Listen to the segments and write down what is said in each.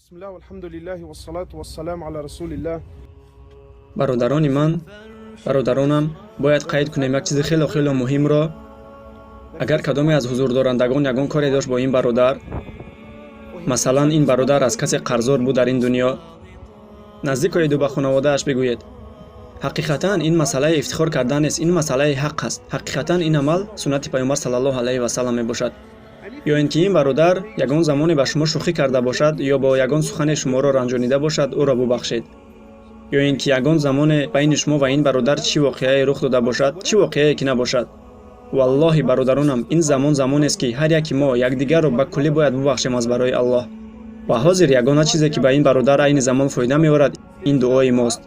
بسم الله والحمد لله والصلاة والسلام على رسول الله. Бародарони ман, бародаронам, бояд қайд кунем як чизи хело хело муҳимро. Агар кадоме аз ҳузурдорандагон ягон коре дошт бо ин бародар, масалан, ин бародар аз касе қарздор буд дар ин дунё, наздик оеду ба хонаводааш бигӯед. Ҳақиқатан, ин масъалаи ифтихор кардан нест, ин масъалаи ҳақ аст. Ҳақиқатан, ин амал суннати Паёмбар саллаллоҳу алайҳи васаллам мебошад. Ё ин ки ин бародар ягон замоне ба шумо шӯхӣ карда бошад ё бо ягон сухане шуморо ранҷонида бошад, ӯро бубахшед. Ё ин ки ягон замоне байни шумо ва ин бародар чӣ воқеае рух дода бошад, чӣ воқеае ки набошад. Валлоҳи, бародаронам, ин замон замонест, ки ҳар яки мо якдигарро ба куллӣ бояд бубахшем аз барои Аллоҳ. Ва ҳозир ягона чизе, ки ба ин бародар айни замон фоида меорад, ин дуои мост,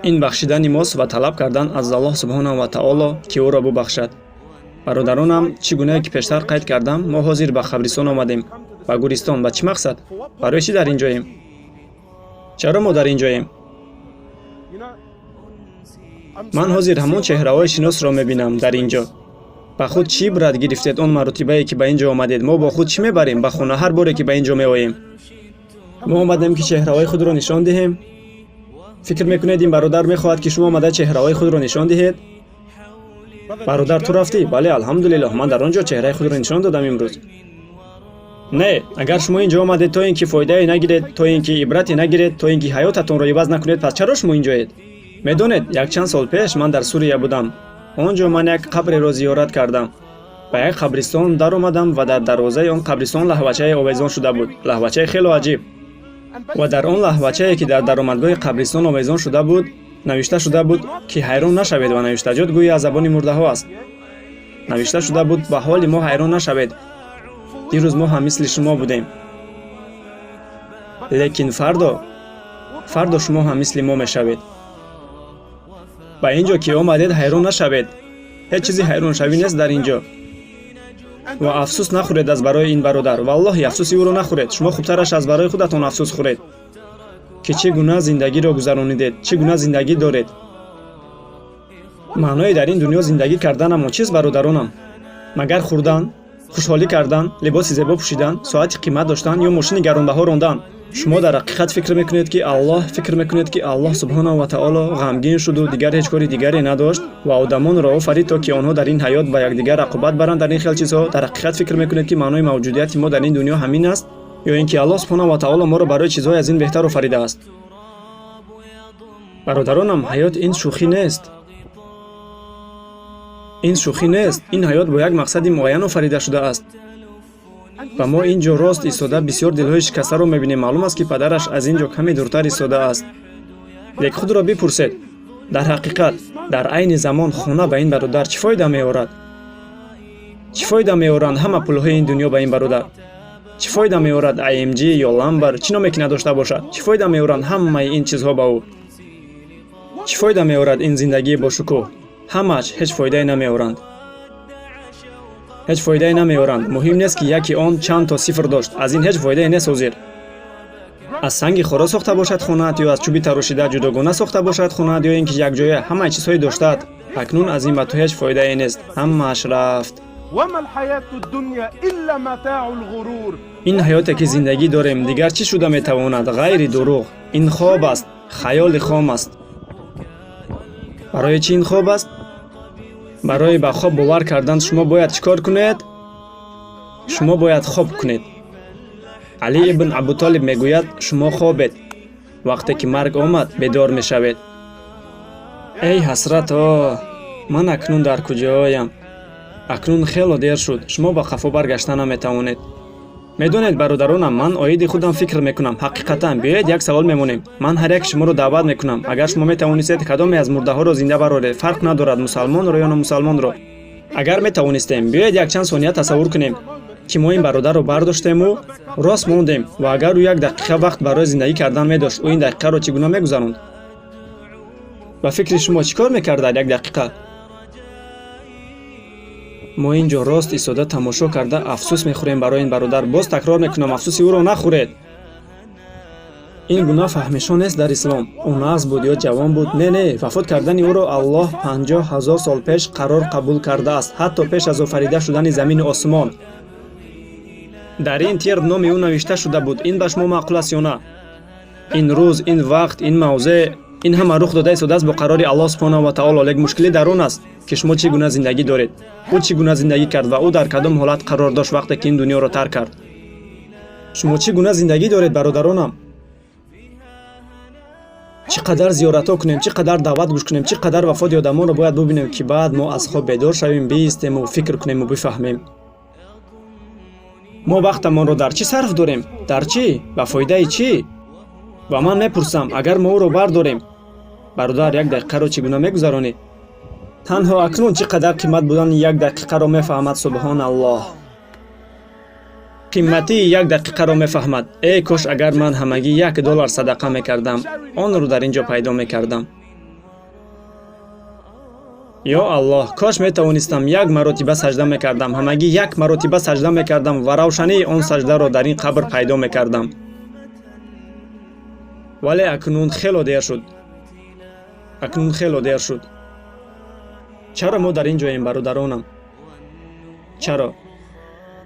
ин бахшидани мост ва талаб кардан аз Аллоҳ субҳонаҳу ва таоло, ки ӯро бубахшад. Бародаронам, чӣ гунае ки пештар қайд кардам, мо ҳозир ба қабристон омадем, ба гӯристон. Ба чӣ мақсад? Барои чӣ дар ин ҷоем? Чаро мо дар ин ҷоем? You know, Ман ҳозир ҳамон чеҳраҳои шиносро мебинам дар ин ҷо. Ба худ чӣ ибрат гирифтед он маротибае, ки ба ин ҷо омадед? Мо бо худ чӣ мебарем ба хона, ҳар боре ки ба ин ҷо меоем? Мо омадем, ки чеҳраҳои худро нишон диҳем. Фикр мекунед, ин бародар мехоҳад, ки шумо омада чеҳраҳои худро нишон диҳед? Бародар, ту рафтӣ? Бале, алҳамдулиллоҳ, ман дар он ҷо чеҳраи худро нишон додам имрӯз. Не, агар шумо ин ҷо омадед, то ин ки фоидае нагиред, то ин ки ибрате нагиред, то ин ки ҳаётатонро иваз накунед, пас чаро шумо ин ҷоед? Медонед, якчанд сол пеш ман дар Сурия будам. Он ҷо ман як қабреро зиёрат кардам. Ба як қабристон даромадам ва дар дарвозаи он қабристон лаҳвачае овезон шуда буд, лаҳвачаи хело аҷиб. Ва дар он лаҳвачае, ки дар даромадгоҳи қабристон овезон шуда буд, навишта шуда буд, ки ҳайрон нашавед. Ва навиштаҷот гӯё аз забони мурдаҳо аст. Навишта шуда буд: «Ба ҳоли мо ҳайрон нашавед, дирӯз мо ҳам мисли шумо будем, лекин фардо шумо ҳам мисли мо мешавед». Ба ин ҷо ки омадед, ҳайрон нашавед, ҳеҷ чизи ҳайроншавӣ нест дар ин ҷо. Ва афсӯс нахӯред аз барои ин бародар. Валлоҳи, афсӯси ӯро нахӯред. Шумо хубтараш аз барои худатон афсӯс хӯред, ки чӣ гуна зиндагиро гузаронидед, чӣ гуна зиндагӣ доред. Маънои дар ин дунё зиндагӣ карданамон чист, бародаронам? Магар хӯрдан, хушҳолӣ кардан, либоси зебо пӯшидан, соати қимат доштан ё мошини гаронбаҳо рондан? Шумо дар ҳақиқат фикр мекунед, ки Аллоҳ, фикр мекунед, ки Аллоҳ субҳонаҳу ва таоло ғамгин шуду дигар ҳеҷ кори дигаре надошт ва одамонро офарид, то ки онҳо дар ин ҳаёт ба якдигар рақобат баранд дар ин хел чизҳо? Дар ҳақиқат фикр мекунед, ки маънои мавҷудияти мо дар ин дунё ҳамин аст, ё ин ки Аллоҳ субҳонаҳу ва таоло моро барои чизҳое аз ин беҳтар офаридааст? Бародаронам, ҳаёт ин шӯхӣ нест, ин шӯхӣ нест. Ин ҳаёт бо як мақсади муайян офарида шудааст. Ва мо ин ҷо рост истода бисёр дилҳои шикастаро мебинем. Маълум аст, ки падараш аз ин ҷо каме дуртар истодааст. Лек худро бипурсед: дар ҳақиқат, дар айни замон хона ба ин бародар чӣ фоида меорад? Чӣ фоида меоранд ҳама пулҳои ин дунё ба ин бародар? Чӣ фоида меорад AMG ё ламбар, чӣ номе ки надошта бошад? Чӣ фоида меоранд ҳамаи ин чизҳо ба ӯ? Чӣ фоида меорад ин зиндагии бошукӯҳ? Ҳамааш ҳеҷ фоидае намеоранд, ҳеҷ фоидае намеоранд. Муҳим нест, ки яке он чанд то сифр дошт, аз ин ҳеҷ фоидае нест. Ҳозир аз санги хоро сохта бошад хонаат ё аз чӯби тарошида ҷудогона сохта бошад хонаат, ё ин ки якҷоя, ҳамаи чизҳои доштаат акнун аз ин ба ту ҳеҷ фоидае нест. Ҳамааш рафт. وما الحياة الدنيا إلا متاع الغرور. Ин ҳаёте, ки зиндагӣ дорем, дигар чӣ шуда метавонад, ғайри дурӯғ? Ин хоб аст, хаёли хом аст. Барои чӣ ин хоб аст? Барои ба хоб бовар кардан шумо бояд чӣ кор кунед? Шумо бояд хоб кунед. Алӣ ибн Абутолиб мегӯяд: «Шумо хобед, вақте ки марг омад, бедор мешавед». Эй ҳасрато, ман акнун дар куҷоям? Акнун хело дер шуд, шумо ба қафо баргашта наметавонед. Медонед, бародаронам, ман оиди худам фикр мекунам. Ҳақиқатан, биёед, як савол мемонем. Ман ҳар яки шуморо даъват мекунам: агар шумо метавонистед кадоме аз мурдаҳоро зинда бароред, фарқ надорад, мусалмонро ё номусалмонро, агар метавонистем, биёед, якчанд сония тасаввур кунем, ки мо ин бародарро бардоштему рост мондем. Ва агар ӯ як дақиқа вақт барои зиндагӣ кардан медошт, ӯ ин дақиқаро чӣ гуна мегузаронд? Ба фикри шумо, чӣ кор мекард дар як дақиқа? Мо ин ҷо рост истода, тамошо карда, афсӯс мехӯрем барои ин бародар. Боз такрор мекунам: афсӯси ӯро нахӯред. Ин гуна фаҳмишҳо нест дар ислом. Ӯ нағз буд ё ҷавон буд. Не, не, вафот кардани ӯро Аллоҳ 50 000 сол пеш қарор қабул кардааст, ҳатто пеш аз офарида шудани замину осмон. Дар ин тир номи ӯ навишта шуда буд. Ин ба шумо маъқул аст ё на? Ин рӯз, ин вақт, ин мавзеъ, ин ҳама рух дода истодааст бо қарори Аллоҳ субҳонаҳу ва таоло. Лек мушкилӣ дар он аст, ки шумо чӣ гуна зиндагӣ доред, ӯ чӣ гуна зиндагӣ кард ва ӯ дар кадом ҳолат қарор дошт, вақте ки ин дунёро тарк кард. Шумо чӣ гуна зиндагӣ доред, бародаронам? Чӣ қадар зиёратҳо кунем, чӣ қадар даъват гӯш кунем, чӣ қадар вафоти одамонро бояд бубинем, ки баъд мо аз хоб бедор шавем, биистему фикр кунему бифаҳмем, мо вақтамонро дар чӣ сарф дорем, дар чӣ, ба фоидаи чӣ? Ва ман мепурсам, агар мо ӯро бардорем, бародар, як дақиқаро чӣ гуна мегузаронӣ? Танҳо акнун чӣ қадар қимат будани як дақиқаро мефаҳмад. Субҳоналлоҳ, қиматии як дақиқаро мефаҳмад. Эй кош, агар ман ҳамагӣ $1 садақа мекардам, онро дар ин ҷо пайдо мекардам. Ё Аллоҳ, кош метавонистам як маротиба саҷда мекардам, ҳамагӣ як маротиба саҷда мекардам ва равшании он саҷдаро дар ин қабр пайдо мекардам. Вале акнун хело дер шуд, акнун хело дер шуд. Чаро мо дар ин ҷоем, бародаронам? Чаро?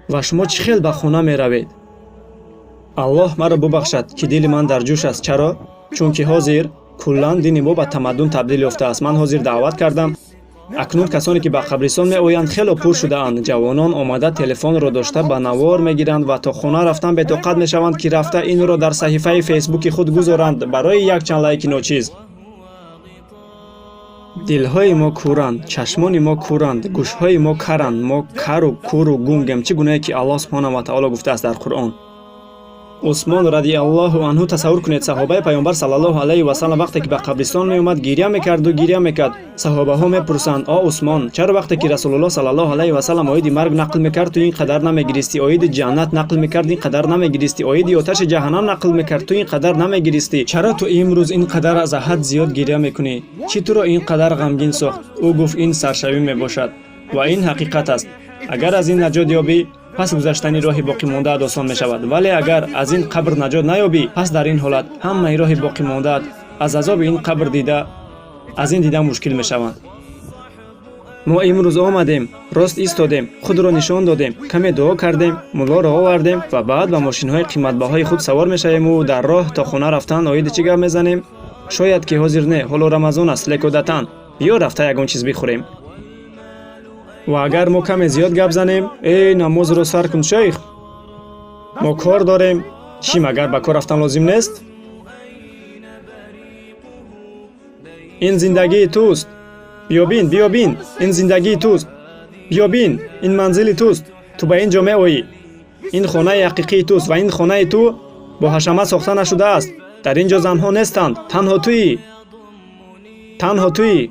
Ва шумо чӣ хел ба хона меравед? Аллоҳ маро бубахшад, ки дили ман дар ҷӯш аст. Чаро? Чунки ҳозир куллан дини мо ба тамаддун табдил ёфтааст. Ман ҳозир даъват кардам. Акнун касоне ки ба қабристон меоянд, хело пур шудаанд. Ҷавонон омада, телефонро дошта, ба навор мегиранд ва то хона рафтан бетоқат мешаванд, ки рафта инро дар саҳифаи Фейсбуки худ гузоранд барои якчанд лайки ночиз. Дилҳои мо кӯранд, чашмони мо кӯранд, гӯшҳои мо каранд. Мо кару куру гунгем, чӣ гунае ки Аллоҳ субҳонав ва таоло гуфтааст дар Қуръон. Усмон радиаллоҳу анҳу, тасаввур кунед, саҳобаи Паёмбар саллаллоҳу алайҳи васалам, вақте ки ба қабристон меомад, гиря мекарду гиря мекард. Саҳобаҳо мепурсанд: «О Усмон, чаро вақте ки Расулуллоҳ саллаллоҳу алайҳи васалам оиди марг нақл мекард, ту ин қадар намегиристӣ? Оиди ҷаннат нақл мекард, ин қадар намегиристӣ? Оиди оташи ҷаҳаннам нақл мекард, ту ин қадар намегиристӣ? Чаро ту имрӯз ин қадар аз ҳад зиёд гиря мекунӣ? Чӣ туро ин қадар ғамгин сохт?» Ӯ гуфт: «Ин саршавӣ мебошад ва ин ҳақиқат аст. Агар аз ин наҷот ёбӣ, пас гузаштани роҳи боқимондаат осон мешавад. Вале агар аз ин қабр наҷот наёбӣ, пас дар ин ҳолат ҳамаи роҳи боқимондаат аз азоби ин қабр дида аз ин дида мушкил мешаванд». Мо имрӯз омадем, рост истодем, худро нишон додем, каме дуо кардем, муллоро овардем ва баъд ба мошинҳои қиматбаҳои худ савор мешавему дар роҳ то хона рафтан оиди чӣ гап мезанем? Шояд ки ҳозир не, ҳоло Рамазон аст, лек одатан биё рафта ягон чиз бихӯрем. Ва агар мо каме зиёд гап занем: «Эй, намозро сар кун, шайх, мо кор дорем». Чӣ, магар ба кор рафтан лозим нест? Ин зиндагии туст. Биёбин, биёбин, ин зиндагии туст. Биёбин, ин манзили туст. Ту ба ин ҷо меоӣ. Ин хонаи ҳақиқии туст ва ин хонаи ту бо ҳашамат сохта нашудааст. Дар ин ҷо занҳо нестанд, танҳо туӣ, танҳо туӣ.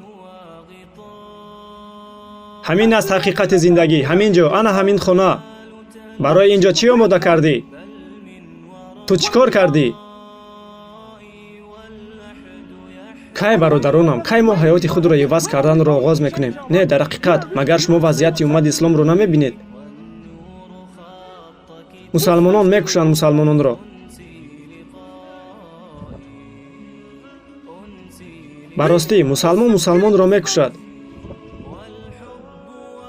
Ҳамин аст ҳақиқати зиндагӣ. Ҳамин ҷо, ана ҳамин хона. Барои ин ҷо чӣ омода кардӣ? Ту чӣ кор кардӣ? Кай, бародаронам, кай мо ҳаёти худро иваз карданро оғоз мекунем? Не, дар ҳақиқат, магар шумо вазъияти уммати исломро намебинед? Мусалмонон мекушанд мусалмононро. Ба ростӣ, мусалмон мусалмонро мекушад.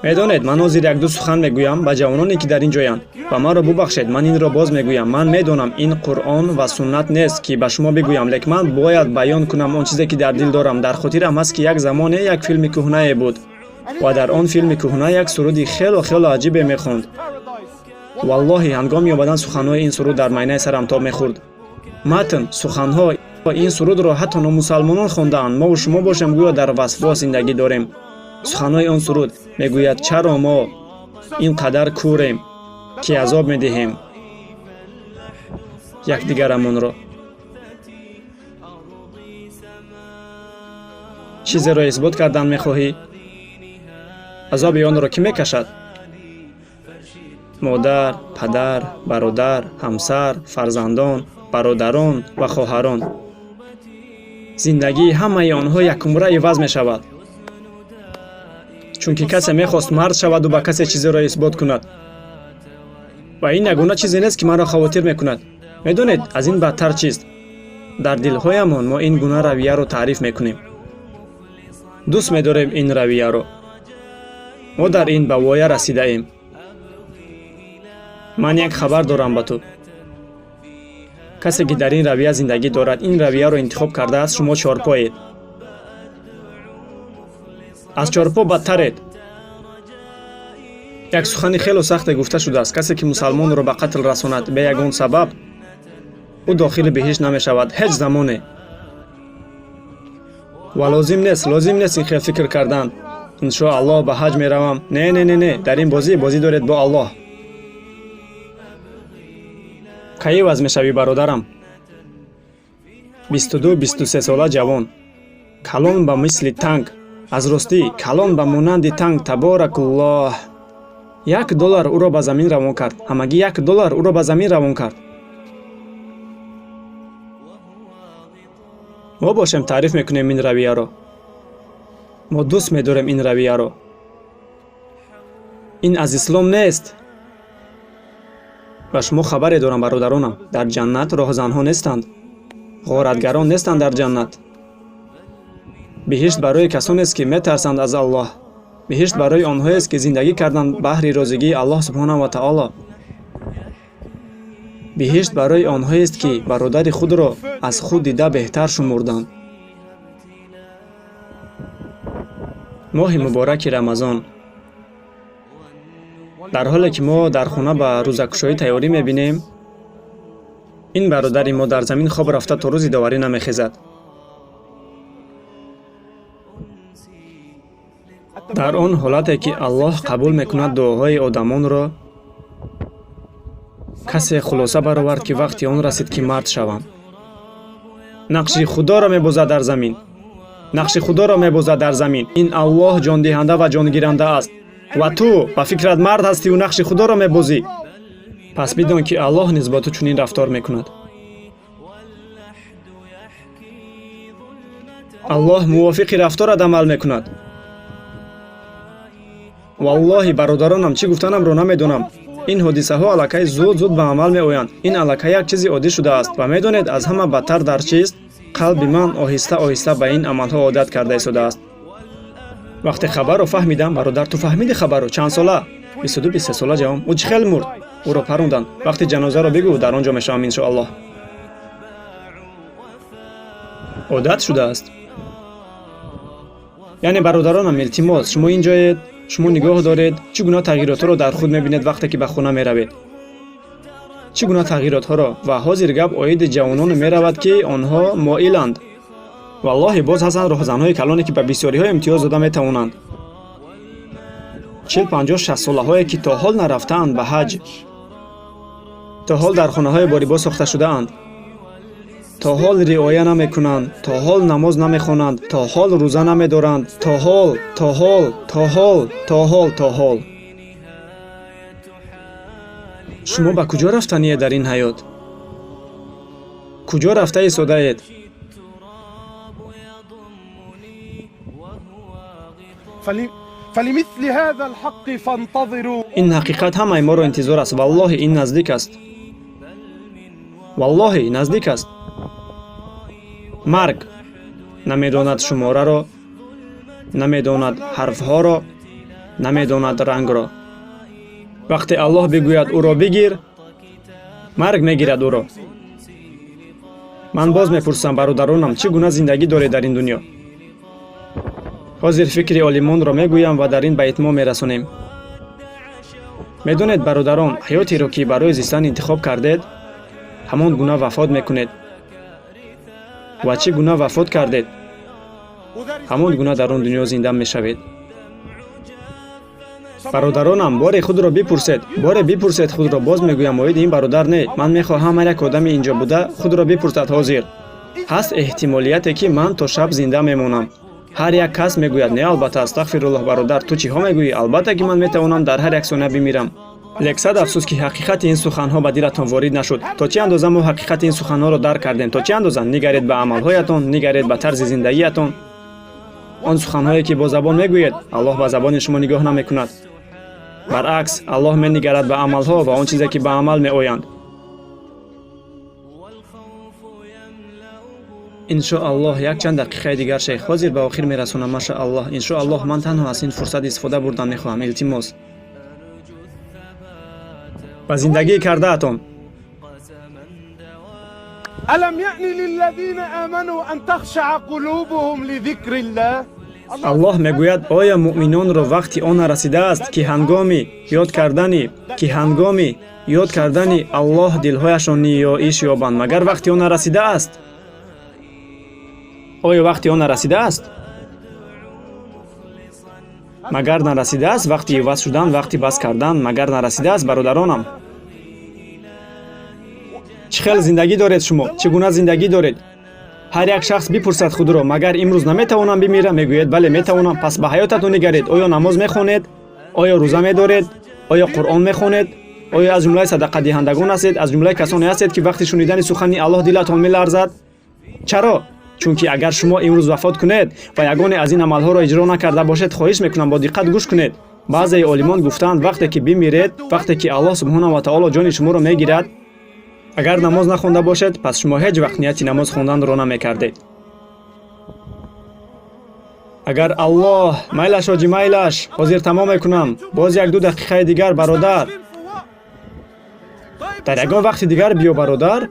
Медонед, ман ҳозир якду сухан мегӯям ба ҷавононе, ки дар ин ҷоянд, ва маро бубахшед, ман инро боз мегӯям. Ман медонам, ин Қуръон ва суннат нест, ки ба шумо бигӯям, лек ман бояд баён кунам он чизе, ки дар дил дорам. Дар хотирам ҳаст, ки як замоне як филми кӯҳнае буд ва дар он филми кӯҳна як суруди хело хело аҷибе мехонд. Валлоҳи, ҳангоми омадан суханҳои ин суруд дар майнаи сарам тоб мехӯрд. Матн, суханҳо ин сурудро ҳатто номусалмонон хондаанд. Мову шумо бошем, гӯё дар васвос зиндагӣ дорем. Суханҳои он суруд мегӯяд: «Чаро мо ин қадар кӯрем, ки азоб медиҳем якдигарамонро?» Чизеро исбот кардан мехоҳӣ? Азоби онро кӣ мекашад? Модар, падар, бародар, ҳамсар, фарзандон, бародарон ва хоҳарон. Зиндагии ҳамаи онҳо якумра иваз мешавад, чунки касе мехост мард шаваду ба касе чизеро исбот кунад. Ва ин ягона чизе нест, ки маро хавотир мекунад. Медонед, аз ин бадтар чист? Дар дилҳоямон мо ин гуна равияро таъриф мекунем, дӯст медорем ин равияро. Мо дар ин ба воя расидаем. Ман як хабар дорам ба ту. Касе ки дар ин равия зиндагӣ дорад, ин равияро интихоб кардааст, шумо чорпоед, аз чорпо бадтаред. Як сухани хело сахте гуфта шудааст: касе ки мусалмонро ба қатл расонад бе ягон сабаб, ӯ дохили биҳишт намешавад ҳеҷ замоне. Ва лозим нест, лозим нест ин хел фикр кардан: иншоаллоҳ, ба ҳаҷ меравам. Не, не, не, не, дар ин бозӣ бозӣ доред бо Аллоҳ. Кай иваз мешавӣ, бародарам? 22-23 сола ҷавон, калон ба мисли танк, аз ростӣ калон ба монанди танк, таборакуллоҳ. $1 ӯро ба замин равон кард, ҳамагӣ $1 ӯро ба замин равон кард. Мо бошем, таъриф мекунем ин равияро, мо дӯст медорем ин равияро. Ин аз ислом нест. Ба шумо хабаре дорам, бародаронам: дар ҷаннат роҳзанҳо нестанд, ғоратгарон нестанд дар ҷаннат. Биҳишт барои касонест, ки метарсанд аз Аллоҳ. Биҳишт барои онҳоест, ки зиндагӣ карданд баҳри розигии Аллоҳ субҳонаҳу ва таоло. Биҳишт барои онҳоест, ки бародари худро аз худ дида беҳтар шумурданд. Моҳи мубораки Рамазон, дар ҳоле ки мо дар хона ба рӯзакушоӣ тайёрӣ мебинем, ин бародари мо дар замин хоб рафта, то рӯзи доварӣ намехезад. Дар он ҳолате ки Аллоҳ қабул мекунад дуоҳои одамонро, касе хулоса баровард, ки вақти он расид, ки мард шавам. Нақши Худоро мебозад дар замин, нақши Худоро мебозад дар замин. Ин Аллоҳ ҷондиҳанда ва ҷонгиранда аст, ва ту ба фикрат мард ҳастиву нақши Худоро мебозӣ. Пас бидон, ки Аллоҳ низ бо ту чунин рафтор мекунад. Аллоҳ мувофиқи рафторат амал мекунад. Валлоҳи, бародаронам, чӣ гуфтанамро намедонам. Ин ҳодисаҳо аллакай зуд зуд ба амал меоянд. Ин аллакай як чизи оддӣ шудааст. Ва медонед, аз ҳама бадтар дар чист? Қалби ман оҳиста оҳиста ба ин амалҳо одат карда истодааст. Вақте хабарро фаҳмидам, бародар, ту фаҳмиди хабарро? Чанд сола? 22-23 сола ҷавон. Ӯ чӣ хел мурд? Ӯро паронданд. Вақти ҷанозаро бигӯ, дар он ҷо мешавам, иншоаллоҳ. Одат шудааст. Яъне, бародаронам, илтимос, шумо ин ҷоед, шумо нигоҳ доред, чӣ гуна тағйиротҳоро дар худ мебинед, вақте ки ба хона меравед, чӣ гуна тағйиротҳоро. Ва ҳозир гап оиди ҷавононе меравад, ки онҳо моиланд. Валлоҳи, боз ҳастанд роҳзанҳои калоне, ки ба бисёриҳо имтиёз дода метавонанд. 40, 50, 60 солаҳое, ки то ҳол нарафтаанд ба ҳаҷ, то ҳол дар хонаҳои борибо сохта шудаанд, то ҳол риоя намекунанд, то ҳол намоз намехонанд, то ҳол рӯза намедоранд, то ҳол, то ҳол, то ҳол, то ҳол, то ҳол. Шумо ба куҷо рафтаниед дар ин ҳаёт? Куҷо рафта истодаед? Ин ҳақиқат ҳамаи моро интизор аст. Валлоҳи, ин наздик аст, валлоҳи, наздик аст. Марг намедонад шумораро, намедонад ҳарфҳоро, намедонад рангро. Вақте Аллоҳ бигӯяд: «Ӯро бигир», марг мегирад ӯро. Ман боз мепурсам, бародаронам, чӣ гуна зиндагӣ доред дар ин дунё? Ҳозир фикри олимонро мегӯям ва дар ин ба итмом мерасонем. Медонед, бародарон, ҳаётеро, ки барои зистан интихоб кардед, ҳамон гуна вафот мекунед. Ва чӣ гуна вафот кардед, ҳамон гуна дар он дунё зинда мешавед. Бародаронам, боре худро бипурсед, боре бипурсед худро. Боз мегӯям, оиди ин бародар не, ман мехоҳам ҳар як одами инҷо буда худро бипурсад: ҳозир ҳаст эҳтимолияте, ки ман то шаб зинда мемонам? Ҳар як кас мегӯяд: «Не, албатта, астағфируллоҳ, бародар, ту чиҳо мегӯӣ? Албатта, ки ман метавонам дар ҳар як сония бимирам». Лек сад афсӯс, ки ҳақиқати ин суханҳо ба дилатон ворид нашуд. То чӣ андоза мо ҳақиқати ин суханҳоро дарк кардем? То чӣ андоза? Нигаред ба амалҳоятон, нигаред ба тарзи зиндагиятон. Он суханҳое, ки бо забон мегӯед, Аллоҳ ба забони шумо нигоҳ намекунад. Баръакс, Аллоҳ менигарад ба амалҳо ва он чизе, ки ба амал меоянд. Иншоаллоҳ, якчанд дақиқаи дигар, шейх, ҳозир ба охир мерасонам, машааллоҳ, иншоаллоҳ. Ман танҳо аз ин фурсат истифода бурдан мехоҳам, илтимос. Ба зиндагӣ кардаатон. ألم يأن للذين آمنوا أن تخشع قلوبهم لذكر الله. Аллоҳ мегӯяд: оё муъминонро вақти он нарасидааст, ки ҳангоми ёд кардани, ки ҳангоми ёд кардани Аллоҳ дилҳояшон ниёиш ёбанд? Магар вақти он нарасидааст? Оё вақти он нарасидааст? Магар нарасидааст вақти иваз шудан, вақти бас кардан? Магар нарасидааст, бародаронам? Чӣ хел зиндагӣ доред шумо? Чӣ гуна зиндагӣ доред? Ҳар як шахс бипурсад худро: магар имрӯз наметавонам бимирам? Мегӯяд: бале, метавонам. Пас ба ҳаётатон нигаред. Оё намоз мехонед? Оё рӯза медоред? Оё Қуръон мехонед? Оё аз ҷумлаи садақадиҳандагон ҳастед? Аз ҷумлаи касоне ҳастед, ки вақти шунидани сухани Аллоҳ дилатон меларзад? Чаро? Чунки агар шумо имрӯз вафот кунед ва ягоне аз ин амалҳоро иҷро накарда бошед, хоҳиш мекунам, бо диққат гӯш кунед. Баъзеи олимон гуфтаанд: вақте ки бимиред, вақте ки Аллоҳ субҳонаҳу ва таоло ҷони шуморо мегирад, агар намоз нахонда бошед, пас шумо ҳеҷ вақт нияти намоз хонданро намекардед. Агар Аллоҳ, майлаш, ҳоҷӣ, майлаш, ҳозир тамом мекунам, боз як-ду дақиқаи дигар, бародар. Дар ягон вақти дигар биё, бародар.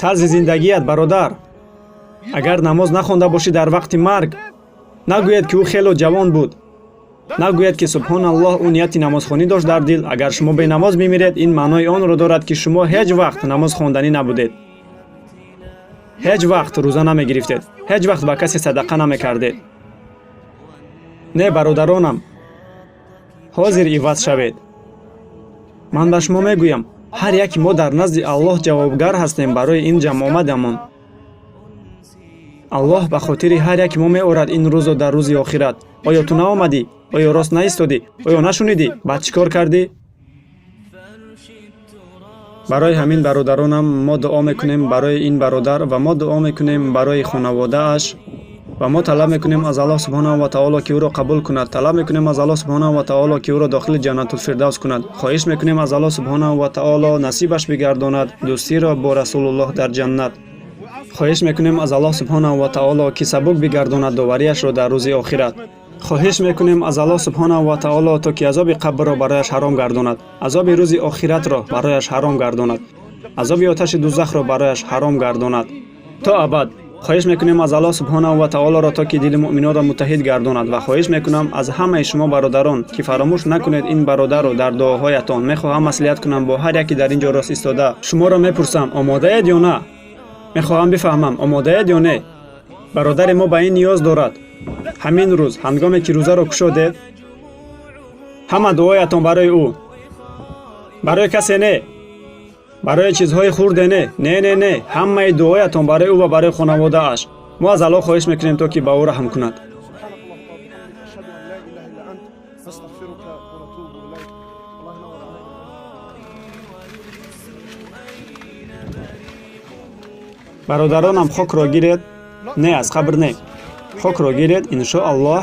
Тарзи зиндагият, бародар. Агар намоз нахонда бошӣ, дар вақти марг нагӯед, ки ӯ хело ҷавон буд. Нагӯед, ки субҳоналлоҳ, ӯ нияти намозхонӣ дошт дар дил. Агар шумо бенамоз бимиред, ин маънои онро дорад, ки шумо ҳеҷ вақт намоз хонданӣ набудед, ҳеҷ вақт рӯза намегирифтед, ҳеҷ вақт ба касе садақа намекардед. Не, бародаронам, ҳозир иваз шавед. Ман ба шумо мегӯям, ҳар яки мо дар назди Аллоҳ ҷавобгар ҳастем барои ин ҷамъомадамон. Аллоҳ ба хотири ҳар яки мо меорад ин рӯзо дар рӯзи охират. Оё ту наомадӣ? Оё рост наистодӣ? Оё нашунидӣ? Баъд чӣ кор кардӣ? Барои ҳамин, бародаронам, мо дуо мекунем барои ин бародар ва мо дуо мекунем барои хонаводааш ва мо талаб мекунем аз Аллоҳ субҳонаҳу ва таоло, ки ӯро қабул кунад. Талаб мекунем аз Аллоҳ субҳонаҳу ва таоло, ки ӯро дохили Ҷаннатулфирдавс кунад. Хоҳиш мекунем аз Аллоҳ субҳонаҳу ва таоло, насибаш бигардонад дӯстиро бо Расулуллоҳ дар ҷаннат. Хоҳиш мекунем аз Аллоҳ субҳонаҳу ва таоло, ки сабук бигардонад довариашро дар рӯзи охират. Хоҳиш мекунем аз Аллоҳ субҳонаҳу ва таоло, то ки азоби қабрро барояш ҳаром гардонад, азоби рӯзи охиратро барояш ҳаром гардонад, азоби оташи дузахро барояш ҳаром гардонад то абад. Хоҳиш мекунем аз Аллоҳ субҳонаҳу ва таолоро, то ки дили муъминонро муттаҳид гардонад. Ва хоҳиш мекунам аз ҳамаи шумо бародарон, ки фаромӯш накунед ин бародарро дар дуоҳоятон. Мехоҳам маслиҳат кунам бо ҳар яке дар ин ҷо рост истода. Шуморо мепурсам: омодаед ё на? Мехоҳам бифаҳмам, омодаед ё не? Бародари мо ба ин ниёз дорад. Ҳамин рӯз, ҳангоме ки рӯзаро кушодед, ҳама дуоятон барои ӯ, барои касе не, барои чизҳои хурде не, не, не, не, ҳамаи дуоятон барои ӯ ва барои хонаводааш. Мо аз Аллоҳ хоҳиш мекунем, то ки ба ӯ раҳм кунад. سبحانك اللهم وبحمدك، أشهد أن لا إله إلا أنت، نستغفرك ونتوب إليك. الله ينور عليك. Бародаронам, хокро гиред. Не, аз қабр не, хокро гиред. Иншоаллоҳ,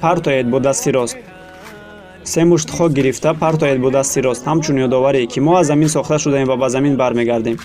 партоед бо дасти рост. Се мушт хок гирифта партоед бо дасти рост, ҳамчун ёдоварӣ, ки мо аз замин сохта шудаем ва ба замин бармегардем.